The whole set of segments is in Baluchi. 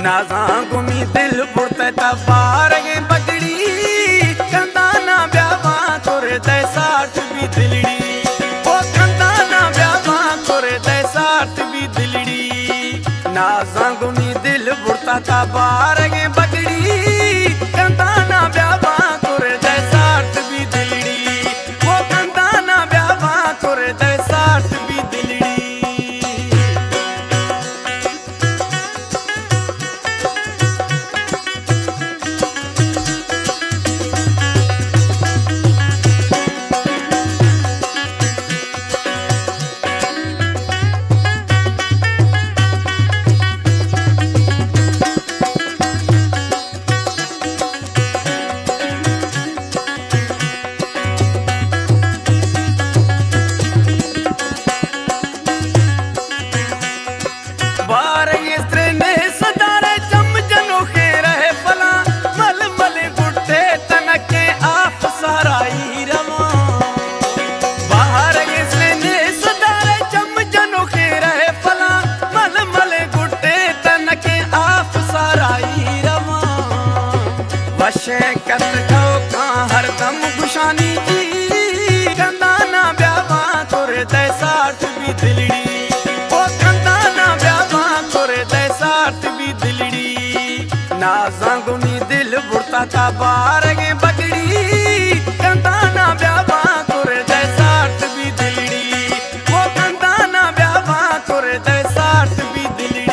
نازاں گوں منی دل برتہ تا بارگیں بگڑی، کندانا بیاباں کردہ ساٹ بی دلڑی۔ او کندانا بیاباں کردہ ساٹ بی دلڑی۔ نازاں گوں منی دل برتہ تا بارگیں بگڑی، کندانا بیاباں کردہ ساٹ بی دلڑی۔ او کندانا بیاباں کردہ ساٹ بی دلڑی۔ باریں استرے نے صدارے چم جنوخیں رہ پلاں، مل مل گٹے تنکیں آف سارائی رواں۔ باریں استرے نے صدارے چم جنوخیں رہ پلاں، مل مل گٹے تنکیں آف سارائی رواں۔ وشیں کت ٹوکاں ہر دم گشانی جی، کندانا بیاباں کردہ ساٹ بی دلڑی۔ او کندانا بیاباں کردہ ساٹ بی دلڑی۔ نازاں گوں منی دل برتہ تا بارگیں بگڑی، کندانا بیاباں کردہ ساٹ بی دلڑی۔ او کندانا بیاباں کردہ ساٹ بی دلڑی۔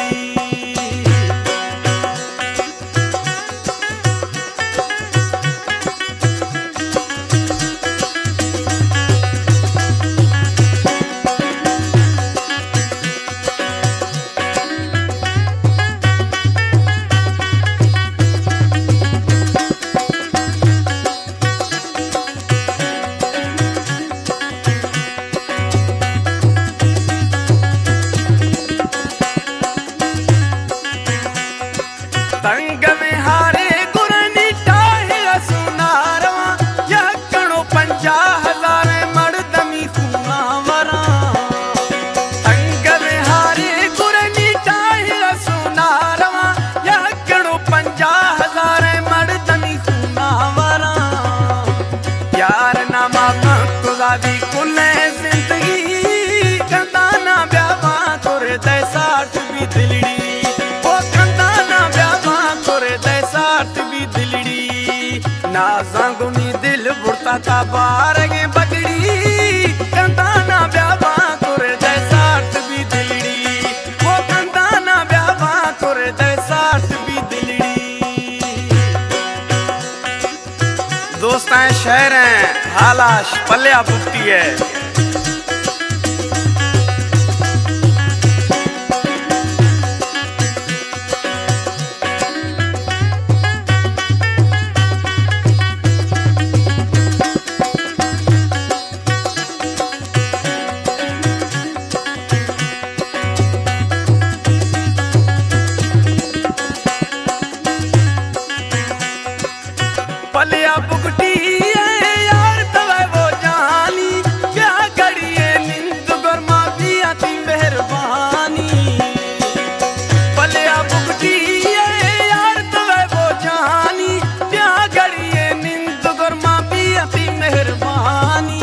تنگ میں ہارے گرنی ٹاہی سونارواں، یک کڑو پنجاہ ہزار مردمی خونا وراں۔ تنگ میں ہارے گرنی ٹاہی سونارواں، یک کڑو پنجاہ ہزار مردمی خونا وراں۔ یار ناما من تو زادی کلیں زندگی، کندانا بیاباں کردہ ساٹ بی دلڑی۔ او کندانا بیاباں کردہ ساٹ بی دلڑی۔ نازاں گوں منی دل برتہ تا بارگیں بگڑی، کندانا بیاباں کردہ ساٹ بی دلڑی۔ او کندانا بیاباں کردہ ساٹ بی دلڑی۔ دوستاں، شعر ایں، حالاش پلیا بگٹی ءِ۔ پلیا بگٹی ءِ یار تو ئے وہ جانی، بیا گھڑی ءِ نند گرما بیا تئی مہربانی۔ پلیا بگٹی ءِ یار تو ئے وہ جانی، بیا گھڑی ءِ نند گرما بیا تئی مہربانی۔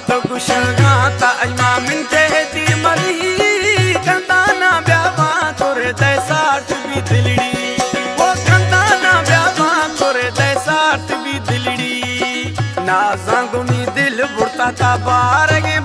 تو گشگاں تا اجما من تہ دی مری، کندانا بیاباں کردہ ساٹ بی دلڑی۔ او کندانا بیاباں کردہ ساٹ بی دلڑی۔ نازاں گوں منی دل برتہ تا بارگیں